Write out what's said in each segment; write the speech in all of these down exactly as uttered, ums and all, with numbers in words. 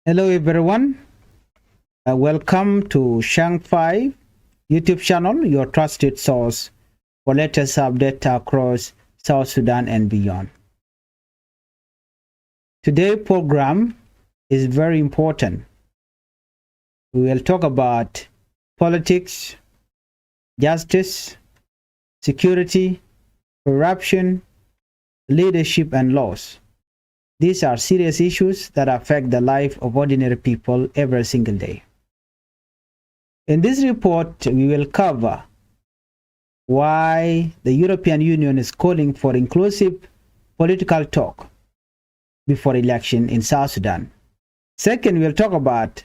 Hello, everyone. Uh, welcome to Shang five YouTube channel, your trusted source for latest update across South Sudan and beyond. Today program is very important. We will talk about politics, justice, security, corruption, leadership, and laws. These are serious issues that affect the life of ordinary people every single day. In this report, we will cover why the European Union is calling for inclusive political talk before election in South Sudan. Second, we'll talk about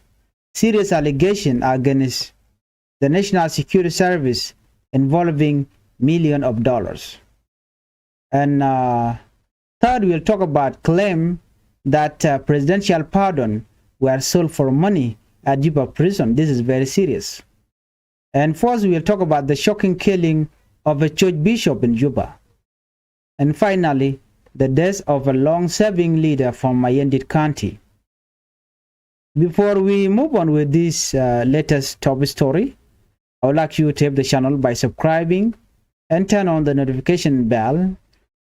serious allegation against the National Security Service involving million of dollars. And, uh, third, we'll talk about claim that, uh, presidential pardon were sold for money at Juba prison. This is very serious. And fourth, we'll talk about the shocking killing of a church bishop in Juba. And finally, the death of a long-serving leader from Mayendit County. Before we move on with this, uh, latest top story, I would like you to help the channel by subscribing and turn on the notification bell,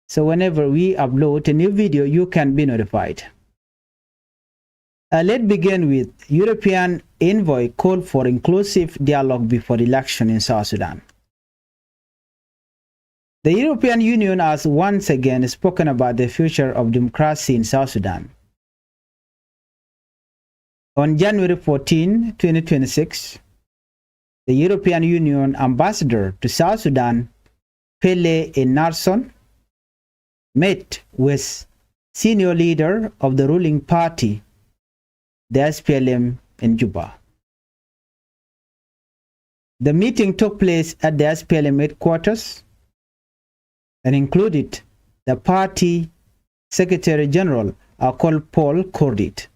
so whenever we upload a new video, you can be notified. Uh, let's begin with European envoy call for inclusive dialogue before election in South Sudan. The European Union has once again spoken about the future of democracy in South Sudan. On January fourteen, twenty twenty-six, the European Union ambassador to South Sudan, Pele Enarsson, met with senior leader of the ruling party, the S P L M, in Juba. The meeting took place at the S P L M headquarters and included the party secretary general, uh, called Paul Kordit.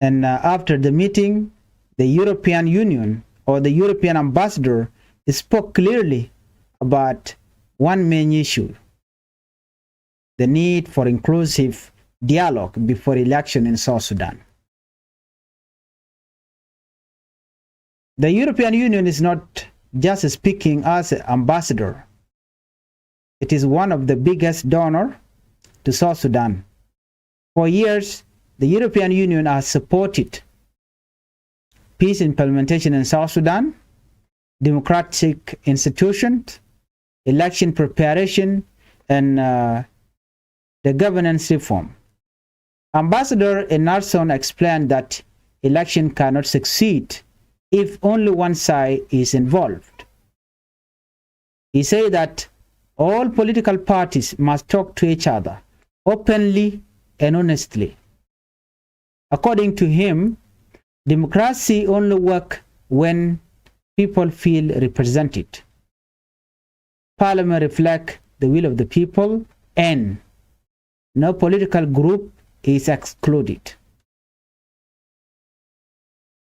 And, uh, after the meeting, the European Union or the European ambassador spoke clearly about one main issue, the need for inclusive dialogue before election in South Sudan. The European Union is not just speaking as an ambassador. It is one of the biggest donor to South Sudan. For years, the European Union has supported peace implementation in South Sudan, democratic institutions, election preparation, and, uh, the governance reform. Ambassador Enarsson explained that election cannot succeed if only one side is involved. He said that all political parties must talk to each other openly and honestly. According to him, democracy only work when people feel represented. Parliament reflect the will of the people and no political group is excluded.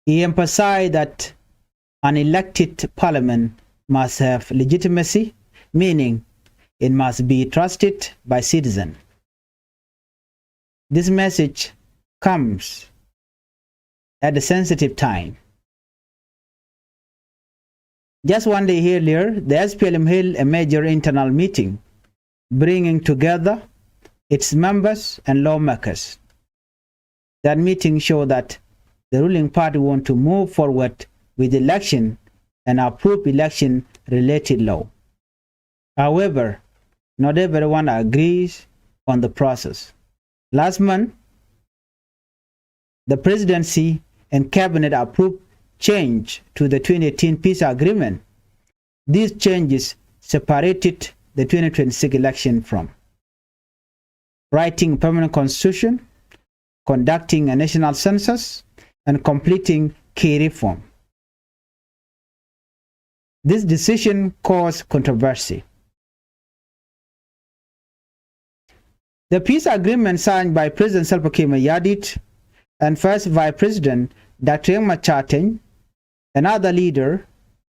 He emphasized that an elected parliament must have legitimacy, meaning it must be trusted by citizens. This message comes at a sensitive time. Just one day earlier, the S P L M held a major internal meeting, bringing together its members and lawmakers. That meeting showed that the ruling party want to move forward with election and approve election-related law. However, not everyone agrees on the process. Last month, the presidency and cabinet approved change to the twenty eighteen peace agreement. These changes separated the twenty twenty-six election from writing permanent constitution, conducting a national census, and completing key reform. This decision caused controversy. The peace agreement signed by President Salva Kiir Mayardit and First Vice President Doctor Riek Machar Teny and other leader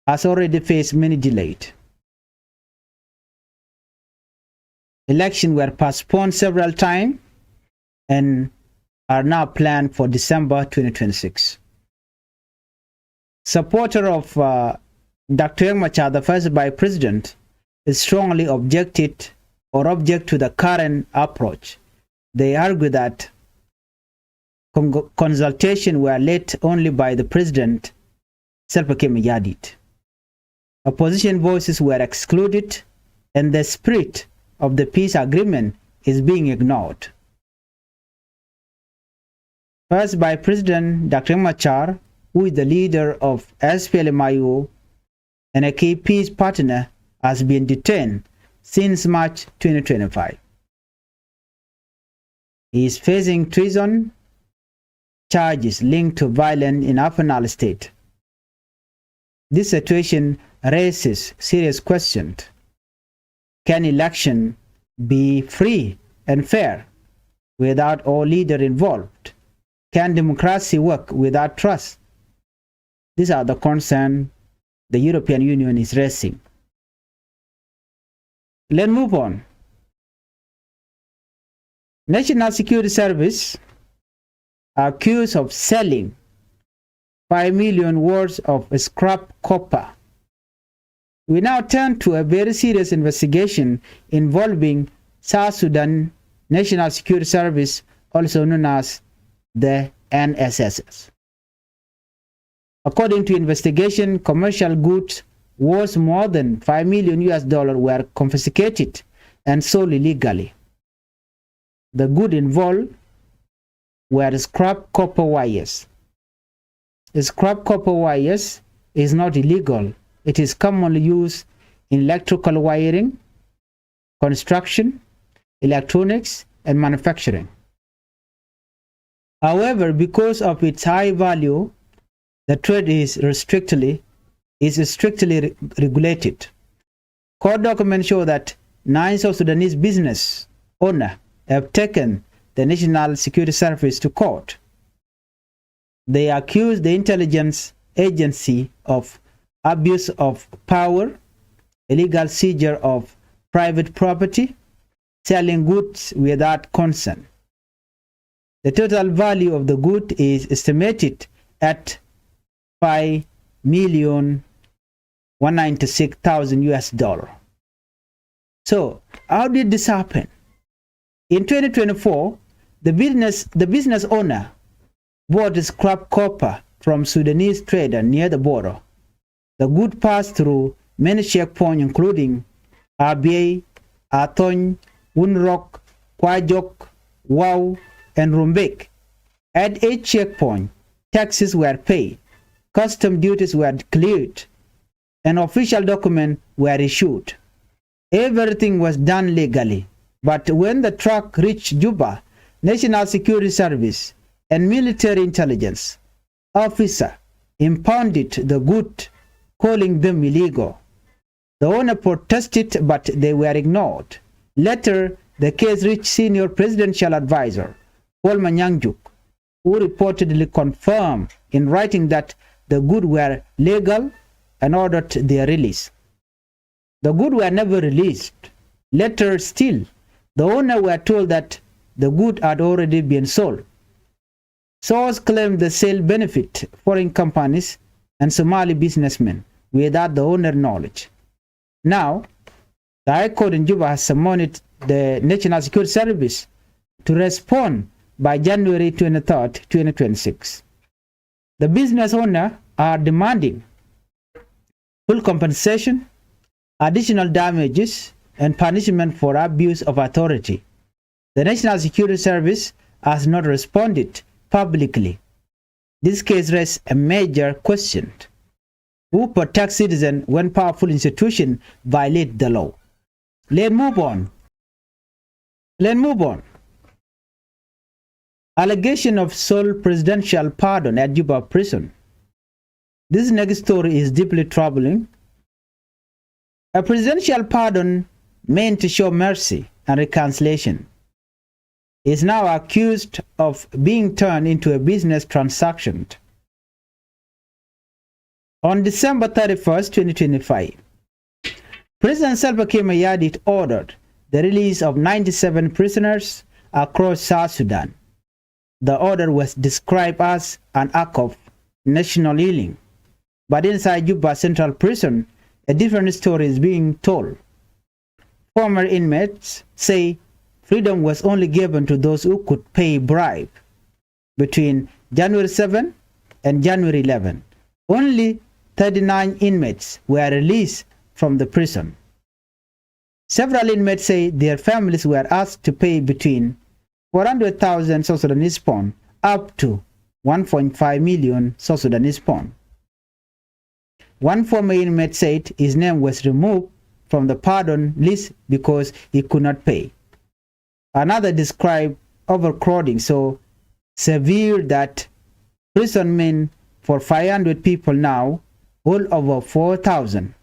has already faced many delays. Elections were postponed several times, and are now planned for December twenty twenty-six. Supporter of uh, Doctor Riek Machar, the first vice president, is strongly objected or object to the current approach. They argue that con- consultation were led only by the president, Salva Kiir Mayardit. Opposition voices were excluded, and the spirit of the peace agreement is being ignored. First Vice President Doctor Machar, who is the leader of S P L M I O and a key peace partner, has been detained since March twenty twenty-five. He is facing treason charges linked to violence in Upper Nile State. This situation raises serious questions. Can election be free and fair without all leaders involved? Can democracy work without trust? These are the concerns the European Union is raising. Let's move on. National Security Service accused of selling five million worth of scrap copper. We now turn to a very serious investigation involving South Sudan National Security Service, also known as the N S S S. According to investigation, commercial goods worth more than five million U S dollar were confiscated and sold illegally. The good involved were scrap copper wires. Scrap copper wires is not illegal. It is commonly used in electrical wiring, construction, electronics, and manufacturing. However, because of its high value, the trade is strictly is strictly re- regulated. Court documents show that nine South Sudanese business owners have taken the National Security Service to court. They accuse the intelligence agency of abuse of power, illegal seizure of private property, selling goods without consent. The total value of the good is estimated at five million one ninety-six thousand U S dollar. So, how did this happen? In twenty twenty-four, the business, the business owner bought scrap copper from Sudanese trader near the border. The good passed through many checkpoints, including Abyei, Athony, Winrock, Kwajok, Wau, and Rumbek. At each checkpoint, taxes were paid, custom duties were cleared, and official documents were issued. Everything was done legally, but when the truck reached Juba, National Security Service and military intelligence officer impounded the good, calling them illegal. The owner protested, but they were ignored. Later, the case reached senior presidential advisor Kuol Manyang Juuk, who reportedly confirmed in writing that the good were legal and ordered their release. The good were never released. Later still, the owner were told that the good had already been sold. Source claimed the sale benefit foreign companies and Somali businessmen without the owner knowledge. Now, the High Court in Juba has summoned the National Security Service to respond by January twenty-third, twenty twenty-six. The business owners are demanding full compensation, additional damages, and punishment for abuse of authority. The National Security Service has not responded publicly. This case raises a major question. Who protects citizens when powerful institutions violate the law? Let's move on. Let's move on. Allegation of sole presidential pardon at Juba prison. This next story is deeply troubling. A presidential pardon meant to show mercy and reconciliation is now accused of being turned into a business transaction. On December thirty-first, twenty twenty-five, President Salva Kiir Mayardit ordered the release of ninety-seven prisoners across South Sudan. The order was described as an act of national healing. But inside Juba Central Prison, a different story is being told. Former inmates say freedom was only given to those who could pay bribe. Between January seven and January eleven, only thirty-nine inmates were released from the prison. Several inmates say their families were asked to pay between four hundred thousand South Sudanese pound up to one point five million South Sudanese pound. One former inmate said his name was removed from the pardon list because he could not pay. Another described overcrowding so severe that prison meant for five hundred people now hold over four thousand.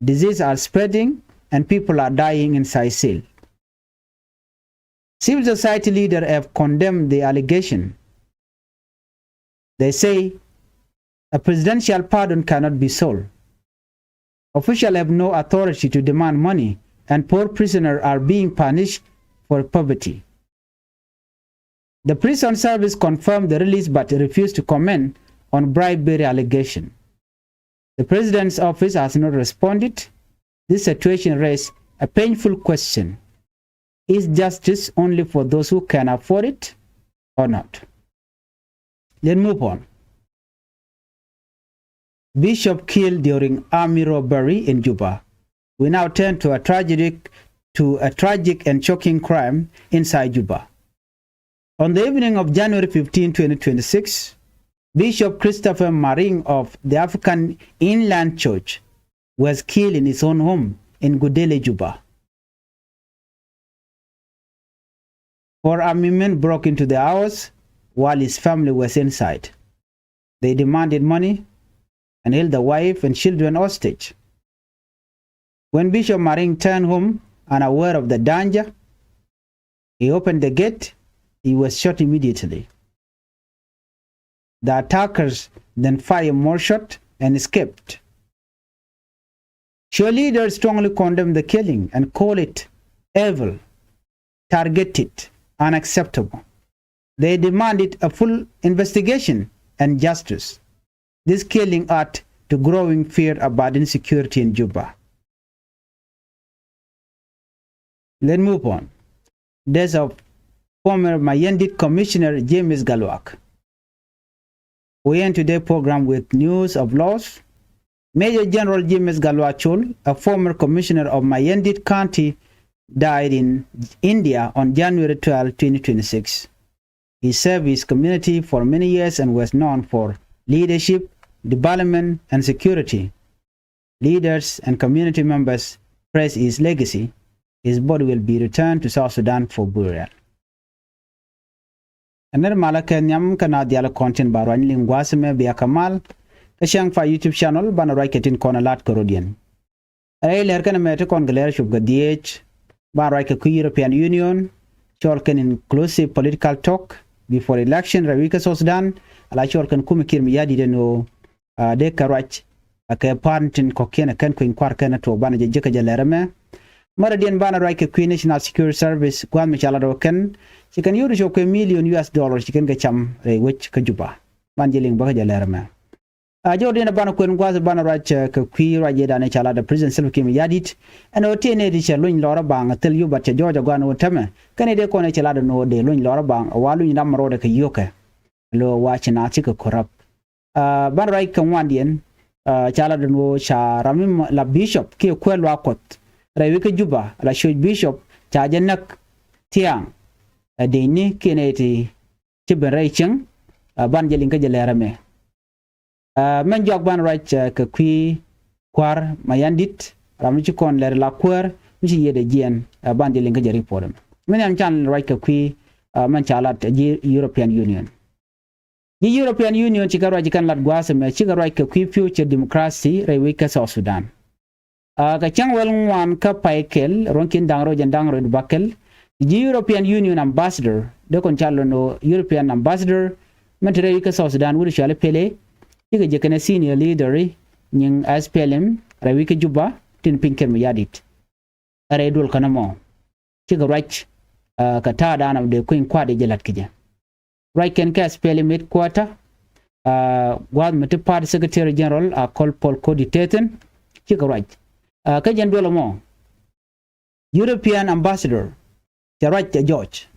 Diseases are spreading and people are dying inside cell. Civil society leaders have condemned the allegation. They say a presidential pardon cannot be sold. Officials have no authority to demand money, and poor prisoners are being punished for poverty. The prison service confirmed the release but refused to comment on bribery allegation. The president's office has not responded. This situation raises a painful question. Is justice only for those who can afford it or not? Let's move on. Bishop killed during army robbery in Juba. We now turn to a tragic, to a tragic and shocking crime inside Juba. On the evening of January fifteenth, twenty twenty-six, Bishop Christopher Maring of the African Inland Church was killed in his own home in Gudele, Juba. Four army men broke into the house while his family was inside. They demanded money and held the wife and children hostage. When Bishop Maring turned home, unaware of the danger, he opened the gate. He was shot immediately. The attackers then fired more shots and escaped. Church leaders strongly condemned the killing and called it evil, targeted, unacceptable. They demanded a full investigation and justice. This killing add to growing fear about insecurity in Juba. Let's move on. Death of former Mayendit Commissioner James Gatluak. We end today's program with news of loss. Major General James Gatluak Chol, a former commissioner of Mayendit County, died in India on January twelfth, twenty twenty-six. He served his community for many years and was known for leadership, development, and security. Leaders and community members praise his legacy. His body will be returned to South Sudan for burial. Ɛn nɛr malä kɛ nhiam kä na dhial kɔn tin ba ruany liŋ gua̱a̱th mɛ bia kɛ mal kä cäŋ fa YouTube channel banɛ ruac kɛ tin kɔn ɛ lat kɛ rɔ̱diɛn. Rɛy lɛr kɛn mɛ ti kɔn kɛ lɛr cup kɛ dhieec. Ban ruac kɛ kui̱ European Union cɔl kɛn inclusive political talk before election rɛy wi̱i̱ kä South Sudan. Ala cɔl kɛn kumɛ Kiir Mayardit ɛn ɣöö dee kɛ ruac a kɛ pa̱a̱n tin kɔ̱kiɛn ɛ kɛn kui̱ny kua̱r kɛn ɛ tuɔɔk banɛ jɛ ji̱ kɛ jɛ lɛr ɛmɛ. Märɛ diɛn banɛ ruac kɛ kui̱ National Security Service gua̱a̱th mi ca lat ɣöö kɛn ci kɛn yio̱w ti cɔk kɛ million U S dollar ci kɛn kɛ cam rɛy wec kä Juba. Ban jɛ liŋ bä kä jɛ lɛr ɛmɛ. A jɔwdiɛn ɛ banɛ kuɛn gua̱a̱th banɛ ruac kɛ kui̱ ruac yɛ danɛ ca lat ɛ President Salva Kiir Mayardit. Ɛn ɣöö tiɛn nɛy ti cɛ luny lɔrä baŋ thil Juba cɛ jɔɔc agɔan ɣöö tämɛ kɛn nɛy dee kɔn ɛ cɛ lat ɛn ɣöö dee luny lɔrä baŋ ɛ wa luny ram rɔɔdɛ kɛ yio̱kɛ. Lo wa ci naath cikɛ corrupt. Banɛ ruac kɛ ŋuandiɛn ca lat ɛn ɣöö ca ram mi la bishop kiɛ kuäär luaak Kuɔth rɛy wi̱i̱ kä Juba la coc bishop ca jɛ näk thia̱a̱ŋ. Ɛ dee ni kiɛ nɛy ti ci ben rɛy cieŋ. Ban jɛ liŋ kä jɛ lɛr ɛmɛ. Mɛn jɔak ban ruac kɛ kui̱ kua̱r Mayardit ram mi ci kɔn lɛr la kuäär mi ci yiëëdɛ jiɛn. Ban jɛ liŋ kä jɛ report ɛmɛ mi nhiam can ruac kɛ kui̱ mɛn ca lat ji̱ European Union. Ji̱ European Union cikɛ ruac kɛn lat gua̱a̱th ɛmɛ cikɛ ruac kɛ kui̱ future democracy rɛy wi̱i̱ kä South Sudan. Kɛ cäŋ wäl ŋuan kä pay kɛl ruɔ̱ŋkiɛn da̱ŋ rɛw jɛn da̱ŋ rɛw bakɛl ji̱ European Union ambassador dee kɔn ca lon ɣöö European ambassador mɛn te rɛy wi̱i̱ kä South Sudan wut cɔal i̱ Pele. Cikɛ jɛ kɛnɛ senior leader i̱ nyiŋ S P L M rɛy wi̱i̱ kä Juba tin piny Kiir Mayardit. Ɛ rɛy duɔl kɛn ɛmɔ cikɛ ruac Kɛ ta̱a̱ da̱a̱n ɔ dee kui̱ny kua̱r dee jɛ la̱t kɛ jɛ. Ruac kɛn kɛ S P L M headquarter, gua̱a̱th mi ti party secretary general a kɔl Paul Kodi Tethin cikɛ ruac. Kä jɛn duɔl ɛmɔ European ambassador cɛ ruac ɛ George.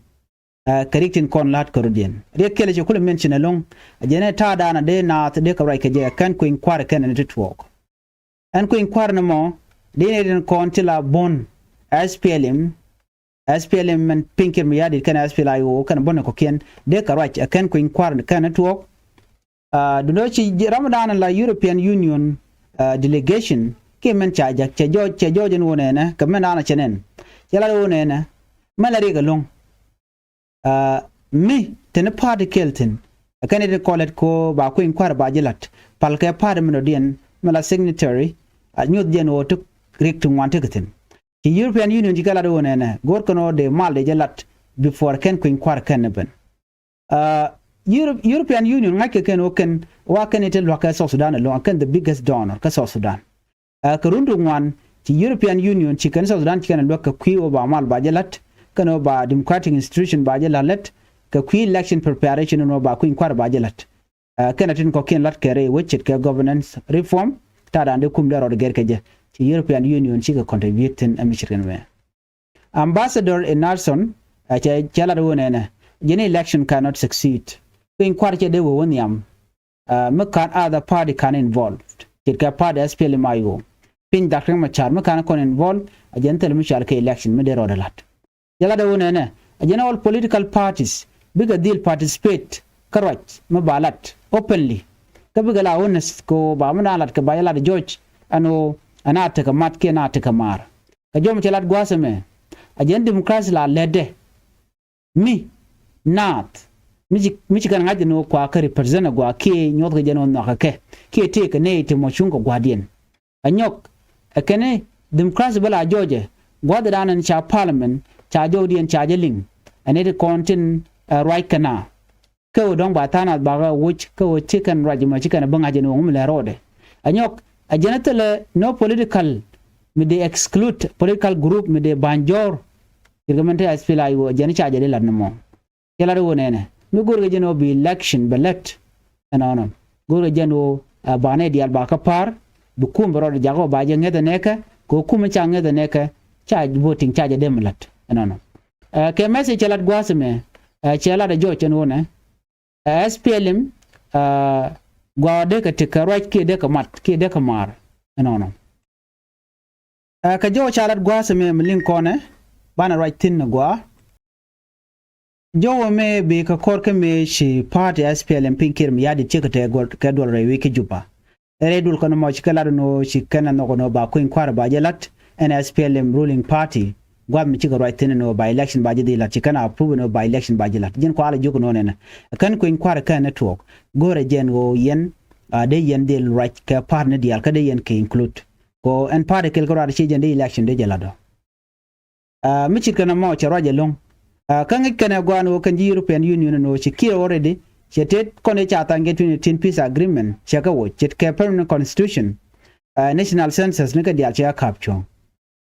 Kɛ riɛk tin kɔn la̱t kärɔ̱diɛn, riɛk kɛl cɛ kulɛ mention ɛlɔ̱ŋ. A jɛn ɛ ta̱a̱ da̱a̱n a dee naath dee kɛ ruac kɛ jɛ ɛ kɛn kui̱ny kua̱r kɛn ɛ ni ti tuɔɔk. Ɛn kui̱ny kua̱r ni mɔ dee ni rin kɔn ti la buɔ̱n S P L M, S P L M mɛn piny Kiir Mayardit kɛn S P L I O kɛn buɔ̱n ni kɔ̱kiɛn dee kɛ ruac ɛ kɛn kui̱ny kua̱r kɛn ni tuɔɔk. Duundɛ ci ram dan la European Union delegation kiɛ mɛn ca jak cɛ jɔɔc cɛ jɔɔc ɛn wä nɛnɛ kɛ mɛn dan cɛ nɛn cɛ la wä nɛnɛ mɛn la riɛk ɛlɔ̱ŋ. Mi teni party kɛl thi̱n ɛ kɛn it kɔlɛt ko ba kui̱ny kua̱r ba ji̱ la̱t pal kɛ party mɛn dɔ̱diɛn mɛn la signatory a nyuth jɛn wä ti riɛk ti ŋuan ti kɛ thi̱n. Ci European Union ci kɛ lat wä nɛnɛ go̱o̱r kɛn wä dee mal dee jɛ la̱t before kɛn kui̱ny kua̱r kɛn ni ben. European Union ŋa̱ckɛ kɛn wä kɛn wa kɛn i̱ te lua̱k kɛ South Sudan ɛlɔ̱ŋ a kɛn the biggest donor kä South Sudan. Kɛ run ti ŋuan ci European Union ci kɛn South Sudan ci kɛn luäk kɛ kui̱ wä ba mal ba jɛ la̱t kɛn wä ba democratic institution ba jɛ la̱t lät kɛ kui̱ election preparation wä ba kui̱ny kua̱r ba jɛ la̱t. Kɛn a tin kɔ̱kiɛn la̱t kɛ rɛy wecet kɛ governance reform ta̱a̱ da̱a̱n dee kum dee rɔɔd gɛr kɛ jɛ ci European Union cikɛ contribute thi̱n ɛ mi ci rin wee. Ambassador Enarsson ɛ cɛ cɛ lat wä nɛnɛ jɛn election cannot succeed. Kui̱ny kua̱r cɛ dee wä wä nhiam. Mi ka̱n other party ka̱n involved ce̱tkɛ party S P L M I O. Piny Dak Riek Machar mi ka̱n kɔn involved a jɛn thil mi cual kɛ election mi dee rɔɔdɛ la̱t. Cɛ lat wä nɛnɛ a jɛn all political parties bikɛ dhil participate kä ruac mi ba la̱t openly. Kä bikɛ la honest kɛ ɣöö ba mi daan la̱t kɛ ba jɛ la̱t jɔc ɛn ɣöö ɛn a tekɛ mat kiɛ na tekɛ maar. Kɛ jɔm cɛ lat gua̱a̱th ɛmɛ a jɛn democracy la lɛtdɛ. Mi naath mi ci kɛn ŋa̱c ni wä kua kä represent a gua kiɛ nyuɔth kɛ jɛn wä nhɔakä kɛ kiɛ tëë kɛ nɛy ti mɔ cuŋ kɛ gua̱diɛn. Ɛ nyɔk ɛ kɛn ni democracy bä la jɔɔcɛ gua̱dhɛ dan ɛn ca parliament ca jɔwdiɛn ca jɛ liŋ. Ɛn it kɔn tin ɛ ruac kɛ na kä wä dɔ̱ŋ ba tha̱a̱ŋ nath bakä wuc kä wä ti kɛn ruac mɛ ci kɛn bä ŋa̱c ni wä ŋum lɛ rɔɔdɛ. Ɛ nyɔk ɛ jɛn thilɛ no political mi dee exclude political group mi dee ba̱ny jɔr. Cirkɛ mɛn te S P L I O ɛ jɛn ca jɛ di lat ni mɔ. Cɛ lat wä nɛnɛ mi go̱rkɛ jɛn wä bi election bɛ lät. Ɛnɔnɔ go̱rkɛ jɛn wä banɛ diaal ba kä pa̱a̱r bi kum bɛ rɔɔdɛ jakä wä ba jɛ ŋäthɛ nɛkɛ kɛ wä kum ca ŋäthɛ nɛkɛ ca voting ca jɛ dem lat. Ɛnɔnɔ kɛ message cɛ lat gua̱a̱th mɛ cɛ lat ɛ jɔc ɛn wä nɛ S P L M gua̱a̱ dee kɛ ti kɛ ruac kiɛ dee kɛ mat kiɛ dee kɛ maar. Ɛnɔnɔ ɛ kɛ jɔw ca lat gua̱a̱th mɛ mi liŋ kɔnɛ banɛ ruac thi̱n ni gua̱a̱. Jɔw mɛ bi kɛ kɔr kä mɛ ci party S P L M piny Kiir Mayardit cikɛ tɛ kɛ duɔl rɛy wi̱i̱ kä Juba. Rɛy duɔl kɔn mɔ ci kɛ lat ni wä ci kɛn ɛ nhɔk ni wä ba kui̱ny kua̱r ba jɛ lat ɛn S P L M ruling party. Gua̱th mi cikɛ ruac thi̱n ni wä ba election ba jɛ dhil lat ci kɛn approve ni wä ba election ba jɛ lat ji̱n kualɛ jiök ni wä nɛnɛ. Kɛn kui̱ny kua̱r kɛn ni tuɔɔk go̱rɛ jɛn wä yɛn a dee yɛn dhil ruac kɛ party ni diaal kä dee yɛn kɛ include. Kɛ ɛn party kɛl kä ruac ci jɛn dee election dee jɛ lat ɔ. Mi cit kɛn ɛmɔ cɛ ruac ɛlɔ̱ŋ. Kä ŋi̱c kɛn ɛ gua̱a̱n ɣöö kɛn ji̱ European Union ɛn ɣöö ci Kiir already cɛ tet kɔn ëë ca tha̱a̱ŋ kɛ twenty eighteen peace agreement cɛ kɛ woc ce̱tkɛ permanent constitution. National census ni kɛ diaal cɛ kɛ ka̱p cuɔ̱ŋ.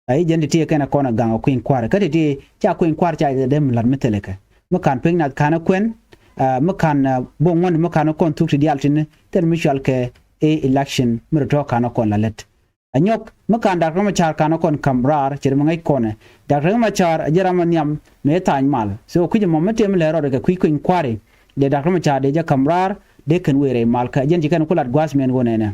I̱ jɛn ti ti kɛn ɛ kɔn ɛ gaŋ ɛ kui̱ny kua̱r kä ti ti ca kui̱ny kua̱r ca jɛ dee mi la̱t mi thilɛ kɛ mi ka̱n piny nath ka̱n ɛ kuɛn. Mi ka̱n bo̱ŋ ŋuɔ̱n mi ka̱n ɛ kɔn thuk ti diaal tini thil mi cual kɛ i̱ election mi rɔ tɔ̱ ka̱n ɛ kɔn la lät. Anyɔk mi ka̱n Dak Riek Machar ka̱n ɛ kɔn ka̱m raar ce̱t mi ŋäc kɔnɛ. Dak Riek Machar a ji̱ ram ɛ nhiam mëë tha̱a̱ny mal. So kui̱c ɛmɔ mi tëë mi lɛr rɔɔdɛ kɛ kui̱ kui̱ny kua̱ri dee Dak Riek Machar dee jɛ ka̱m raar dee kɛn wëë rɛy mal kä jɛn ci kɛn ku lat gua̱a̱th mɛn ɣöö nɛnɛ.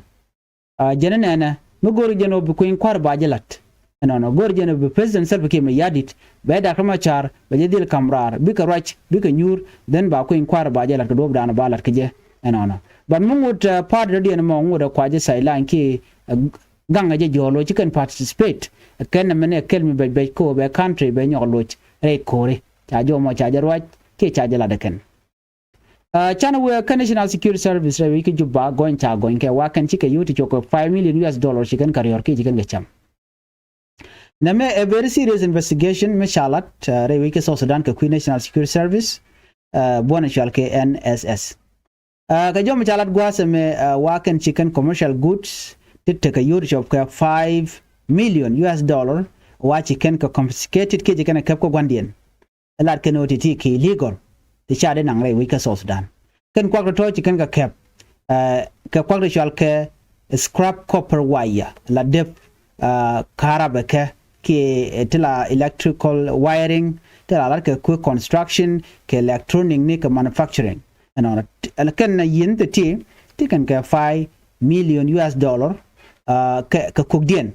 Jɛn ɛ nɛnɛ mi go̱o̱ri jɛn ɣöö bi kui̱ny kua̱ri ba jɛ la̱t. Ɛnɔnɔ go̱o̱ri jɛn ɣöö bi President Salva Kiir Mayardit bɛ Dak Riek Machar bɛ jɛ dhil ka̱m raar bikɛ ruac bikɛ nyuur. Then ba kui̱ny kua̱ri ba jɛ la̱t kɛ duɔ̱ɔ̱p da̱a̱n ba la̱t kɛ jɛ. Ɛnɔnɔ but mi ŋut party dɔ̱diɛn mɔ ŋut ɛ kuacä sideline kiɛ gaŋ ɛ jɛ jɔɔl wä ci kɛn participate. Kɛn nɛ mɛn ɛ kɛl mi bɛc bɛc ko bɛ country bɛ nyɔk loc rɛy ko̱ri ca jɔmɔ ca jɛ ruac kiɛ ca jɛ lat ɛ kɛn. Canɛ wee kä National Security Service rɛy wi̱c kä Juba gɔny ca gɔny kɛ wa kɛn ci kɛ yio̱w ti cok kɛ five million U S dollar ci kɛn kɛ riɔr kiɛ ci kɛn kɛ cam. Nɛmɛ ɛ very serious investigation mi ca lat rɛy wi̱c kä South Sudan kɛ kui̱ National Security Service buɔ̱n ɛ cual kɛ N S S. Kɛ jɔmɛ ca lat gua̱a̱th ɛmɛ wa kɛn ci kɛn commercial goods ti tekɛ yio̱w ti cop kɛ five million U S dollar wa ci kɛn kɛ confiscated kiɛ ci kɛn kɛ käp kä gua̱ndiɛn. lat kɛn ɣöö ti ti kɛ illegal ti ca dee naŋ rɛy wec kä South Sudan. Kɛn kuak tɔ̱tɔ̱ ci kɛn kɛ kɛp, ɛ, kɛ kuak ti cɔal kɛ scrap copper wire, la dep, ɛ, karabɛ kɛ kiɛ, ɛ, ti la electrical wiring, ti la lat kɛ kuëë construction, kɛ electronic ni kɛ manufacturing. Ɛnɔnɔ, kɛn na yieen ti ti, ti kɛn kɛ five million U S dollar, ɛ, kɛ, kɛ kukdiɛn.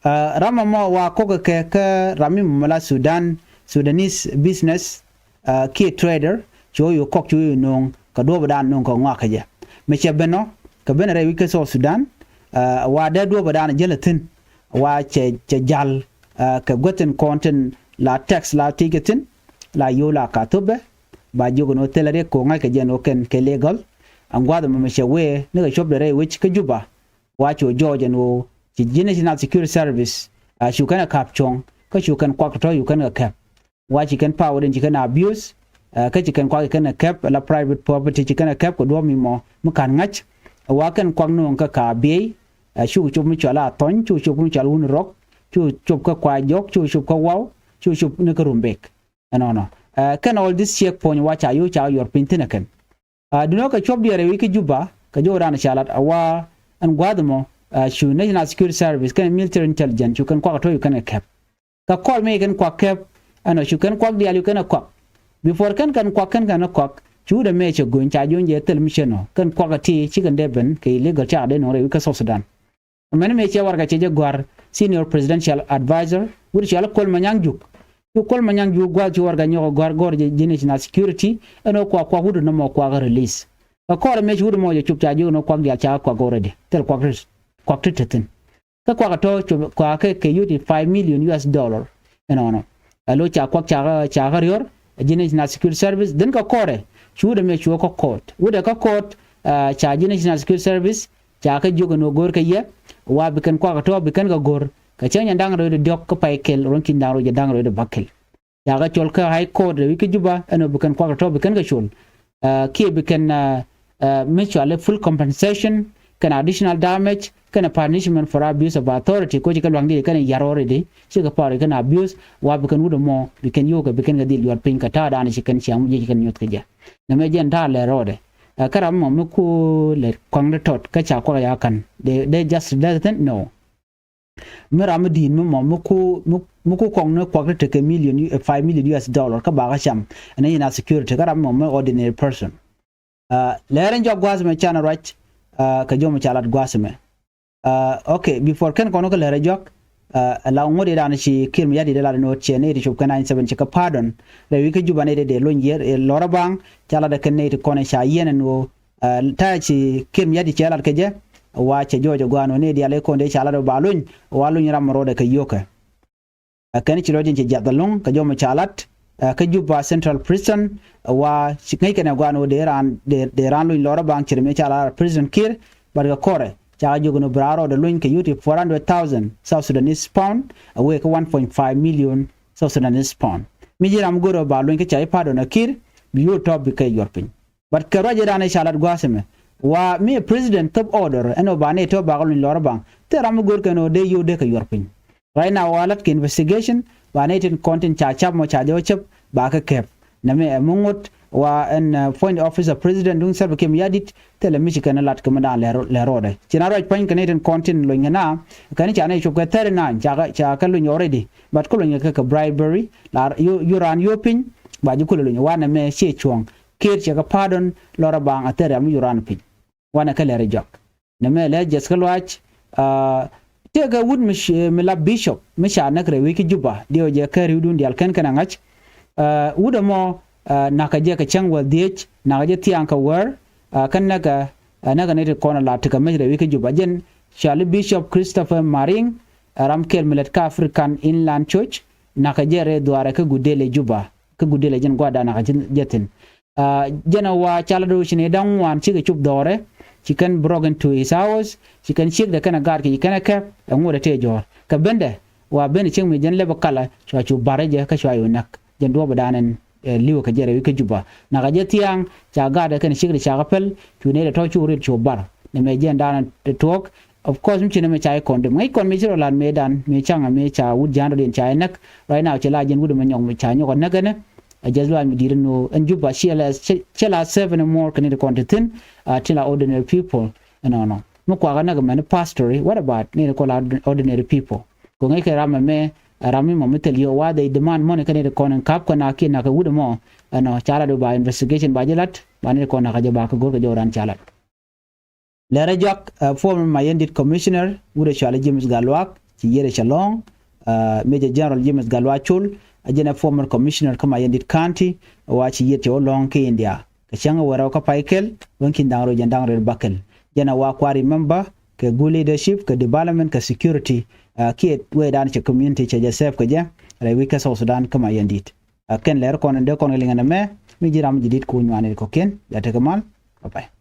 Ɛ, ram mɔ mɔ wa kɔkɛ kɛ, kɛ ram mi mɔ la Sudan, Sudanese business, ɛ, kiɛ trader, ci wä yo̱o̱ kɔk ci wä yo̱o̱ no̱o̱ŋ kɛ duɔ̱ɔ̱pdan no̱o̱ŋ kɛ ŋɔak kɛ jɛ. Mɛ cɛ ben ɔ, kɛ ben rɛy wi̱c kä South Sudan, ɛ, wa dee duɔ̱ɔ̱pdan jäl a thi̱n, wa cɛ, cɛ jal, ɛ, kɛ guäthin kɔn tin la tax la ti̱i̱ kɛ thi̱n, la yo̱o̱ la ka thopɛ, ba jiök ɛn ɣöö thilɛ riɛk ko̱ ŋa̱c kɛ jɛ ɛn ɣöö kɛn kɛ legal. Ɛn gua̱a̱th ɛmɔ mɛ cɛ wee ni kɛ cuɔ̱pdɛ rɛy wec kä Juba, wa cu jɔɔc ɛn ɣöö ci ji̱ National Security Service, ɛ, cu kɛn ɛ ka̱p cuɔ̱ŋ, kä cu kɛn kuak tɔ̱tɔ̱ cu kɛn kɛ kɛp. Wa ci kɛn power in ci kɛn abuse, ɛ, kä ci kɛn kuak ci kɛn ɛ kɛp, la private property ci kɛn ɛ kɛp kɛ duɔ̱ɔ̱p mi mɔ mi ka̱n ŋa̱c. Wa kɛn kuak no̱o̱ŋ kä ka biey, ɛ, cuk cop mi cɔal a thɔny, cuk cop mi cɔal wun rɔk, cuk cop kä kua jɔk, cuk cop kä waw, cuk cop ni kä Rumbek. Ɛnɔnɔ. Ɛ, kɛn all this checkpoint wa ca yo̱o̱ ca yuɔr piny thi̱n ɛ kɛn. Ɛ, duundɛ kɛ cuɔ̱p diɛɛr ɛ wi̱i̱ kä Juba, kɛ jɔwdan ca lat, a wa ɛn gua̱a̱th ɛmɔ, ɛ, cu National Security Service kɛn military intelligence cu kɛn kuak tɔ̱tɔ̱ cu kɛn kɛ kɛp. Kɛ kɔr mëë kɛn kuak kɛp, ɛnɔ cu kɛn kuak diaal cu kɛn ɛ kuak. Before kɛn kɛn kuak kɛn kɛn ɛ kuak, cu wut ɛmɛ cɛ go̱ny ca jo̱o̱ny jɛ thil mi cɛ nɔ. Kɛn kuak ɛ ti ci kɛn dee ben kɛ illegal ca dee nɔ rɛy wi̱i̱ kä South Sudan. Mɛn mëë cɛ warɛgak cɛ jɛ gɔ̱a̱r senior presidential advisor, wut cɔal Kuol Manyang Juuk. Cu Kuol Manyang Juuk gua̱a̱th cu warɛgak nyɔk ɛ gɔ̱a̱r gɔ̱r jɛ ji̱ National Security, ɛn ɣöö kuak kuak wut nɔmɔ kuak release. Kɛ kɔr mëë ci wut mɔ jɛ cop ca jiök ɛn ɣöö kuak diaal ca kuak already. Thil kuak ti, kuak ti te thi̱n. Kä kuak ɛ tɔ̱ cop kuak kɛ kɛ yio̱w ti five million U S dollar. Ɛnɔnɔ. Ɛ lo̱ ca kuak ca kä, ca kä riɔ̱r, ɛ ji̱ National Security Service, then kɛ kɔrɛ, cu wut ɛmɛ cu wä kä court. Wut ɛ kä court, ɛ, ca ji̱ National Security Service, ca kä jiök ɛn ɣöö go̱o̱r kɛ yɛ, wa bi kɛn kuak ɛ tɔ̱ bi kɛn kɛ go̱r, kɛ cäŋ nyɛ da̱ŋ rɛw di diɔ̱k kä pay kɛl, ruɔ̱n ki̱n da̱ŋ rɛw jɛ da̱ŋ rɛw di bäkɛl. Ca kɛ cɔl kä High Court rɛy wi̱i̱ kä Juba, ɛn ɣöö bi kɛn kuak tɔ̱tɔ̱ bi kɛn kɛ col. Ɛ, kiɛ bi kɛn, ɛ, ɛ, mi cɔal i̱ full compensation, kɛn additional damage, kɛn punishment for abuse of authority, ko ci kɛ lua̱ŋ di kɛn yar already, ci kɛ power kɛn abuse, wa bi kɛn wut ɛmɔ, bi kɛn yio̱w kɛ, bi kɛn kɛ dhil yuɔr piny kɛ ta̱a̱ dan ci kɛn ciaŋ mi ji̱ ci kɛn nyuɔth kɛ jɛ. Nɛmɛ jɛn ta̱a̱ lɛ rɔɔdɛ. Ɛ, kä ram mɔ mi ku lɛ kɔaŋ di tɔt, kä ca kuak ya ka̱n. They, they just, that's the thing, no. Mi ram mi di̱i̱t mi mɔ mi ku, mi, mi ku kɔŋ ni kuak ti tekɛ million, ɛ, five million U S dollar kä bakä cam. Ɛn ni na security kä ram mɔ mi ordinary person. Ɛ, lɛr in jɔk gua̱a̱th mɛ can ruac, ɛ, kɛ jɔm ca lat gua̱a̱th mɛ. Ɛ, okay, before kɛn kɔn kä lɛr in jɔk, ɛ, la ŋut idan ci Kiir Mayardit idan ni ot cɛ ni ti cop kɛ nine seven ci kɛ pardon. Rɛy wi̱i̱ kä Juba ni ti dee luny yier, ɛ, lɔrä baŋ, ca lat kɛn ni ti kɔn ca yiɛn ɛn ɣöö Ɛ, ta̱a̱ ci Kiir Mayardit cɛ lat kɛ jɛ, wa cɛ jɔɔc ɛ gua̱a̱n wä ni diaal i̱ kɔn dee ca lat ɛ ba luny, wa luny ram rɔɔdɛ kɛ yio̱kɛ. Ɛ, kɛn ci lɔc in cɛ jiath ɛlɔ̱ŋ kɛ jɔmɛ ca lat, ɛ, kä Juba Central Prison, ɛ, wa ci ŋäc kɛn ɛ gua̱a̱n wä dee raan, dee, dee raan luny lɔrä baŋ ci ri mi ca lat prison Kiir, but kɛ kɔrɛ, ca kɛ jiök ni bi raan rɔɔdɛ luny kɛ yio̱w ti four hundred thousand South Sudanese pound, ɛ wëë kä one point five million South Sudanese pound. Mi ji̱ ram go̱r ɛ ba luny kä ca i̱ pardon ɛ Kiir, bi yio̱w tɔ̱ bi kɛ yuɔr piny. But kɛ ruac ëëdan ëë ca lat gua̱a̱th ɛmɛ, wa mi president thop order ɛn ɣöö ba nɛy tɔ̱ bakɛ luny lɔrä baŋ, thil ram mi go̱o̱r kɛn ɣöö dee yio̱w dee kɛ yuɔr piny. Right now wa lat kɛ investigation, ba nɛy tin kɔn tin ca cap mɔ ca jɛ wä cäp, ba kɛ kɛp. Nɛmɛ ɛ mi ŋot wa ɛn, ɛ, point office of president duŋ Salva Kiir Mayardit, thilɛ mi ci kɛn lat kɛ mi da̱a̱n lɛ rɔ-, lɛ rɔɔdɛ. Ci na ruac pa̱ny kɛ nɛy tin kɔn tin luny kɛ na, kɛn ca nɛy cop kɛ thirty nine, ca kɛ, ca kɛ luny already. But kä luny kɛ kɛ bribery, la yio̱w, yio̱w raan yio̱w piny, ba ji̱ kulɛ luny, wa nɛmɛ ciɛ cuɔ̱ɔ̱ŋ. Kiir cɛ kɛ pardon lɔrä baŋ a thɛr ram mi yio̱w raan piny. Wanɛ kä lɛr i̱ jɔak. Nɛmɛ lɛr jɛth kä luaac, aa, tëëkɛ wut mi, mi la bishop mi ca näk rɛy wec kä Juba, diɛw jɛ kä ri̱wdun diaal kɛn kɛn a ŋa̱c. Aa, wut ɛmɔ, aa, na̱kɛ jɛ kɛ cäŋ wäl dhieec, na̱kɛ jɛ thia̱a̱ŋ kɛ wäär, aa, kä näkɛ, aa, näkɛ ni ti kɔn a la tekɛ mec rɛy wec kä Juba. Jɛn cɔali Bishop Christopher Maring, aa, ram kɛl mi lät kä African Inland Church, na̱kɛ jɛ rɛy dhuaarɛ kä Gudele Juba, kä Gudele jɛn gua̱a̱r da̱a̱n na̱kɛ jɛ thi̱n. Aa, jɛn ɛ wa ca lat ɣöö ci nɛy da̱ŋ ŋuan cikɛ cop dhɔrɛ, ci kɛn broke into his house, ci kɛn ciekdɛ kɛn ɛ gaatkɛ, ci kɛn ɛ kɛp, ɛ ŋot ɛ tëë jɔ̱ɔ̱r. Kɛ bendɛ, wa ben ɛ cieŋ mi jɛn lɛp ɛ kalä, cua cu ba̱r ɛ jɛ, kä cua cu näk. Jɛn duɔ̱ɔ̱pdan ɛn, ɛ, li̱wɛ kɛ jɛ rɛy wec kä Juba. Nakä jɛ thia̱a̱ŋ, ca gaatdɛ kɛn ciekdɛ ca kɛ päl, cu nɛy dɛ tɔ̱ cu rit cu ba̱r. Nɛmɛ jɛn da̱a̱n ɛ tuɔɔk, of course, mi ci nɛmɛ ca jɛ condemn. Ŋäc kɔn mi ci rɔ la̱t mëëdan, mi ca̱ŋɛ mi ca wut ja̱a̱n rɔ diɛn ca jɛ näk. Right now, ci la jɛn wut ɛmɛ nyɔk mi ca nyɔk ɛ näk ɛnɛ. Ɛ jɛth luaac mi di̱i̱t ɛn ɣöö ɛn Juba /ciɛ la, /ciɛ la safe anymore kɛ nɛy ti kɔn ti thi̱n, a, tin la ordinary people. Ɛnɔnɔ mi kuakä näk mɛn pastor, what about nɛy ti kɔn la ordinary people? Kɛ ŋäc kɛ ram ɛmɛ, ɛ ram mi mɔ mi thil yio̱w, wa they demand money kɛ nɛy ti kɔn in ka̱p kɛ nakiɛn, nakä wut ɛmɔ. Ɛnɔ ca lat ɣöö ba investigation ba jɛ lat, ba nɛy ti kɔn nakä jɛ ba kɛ go̱r kɛ jɔwdan ca lat. Lɛrɛ jɔak, ɛ, former Mayɛndit commissioner wut ɛ cɔal i̱ James Gatluak, ci yiëëdɛ cɛ lɔ̱ŋ, ɛ, Major General James Gatluak Col, ɛ jɛn ɛ former commissioner kä Mayɛndit County, wa ci yiëëd cɛ wä lɔ̱ŋ kä India. Kɛ cäŋ ɛ wä rɛw kä pay kɛl, wä kin da̱ŋ rɛw jɛn da̱ŋ rɛw bakɛl. Jɛn ɛ wa kua̱r i member kɛ good leadership, kɛ development, kɛ security, ɛ, kiɛ wecdan cɛ community cɛ jɛ safe kɛ jɛ rɛy wi̱c kä South Sudan kä Mayɛndit. Ɛ, kɛn lɛr kɔn in dee kɔn kɛ liŋɛ nɛmɛ, mi ji̱ ram ji̱ di̱t ku nyuani kɔ̱kiɛn, jɛ tekɛ mal. Bye bye.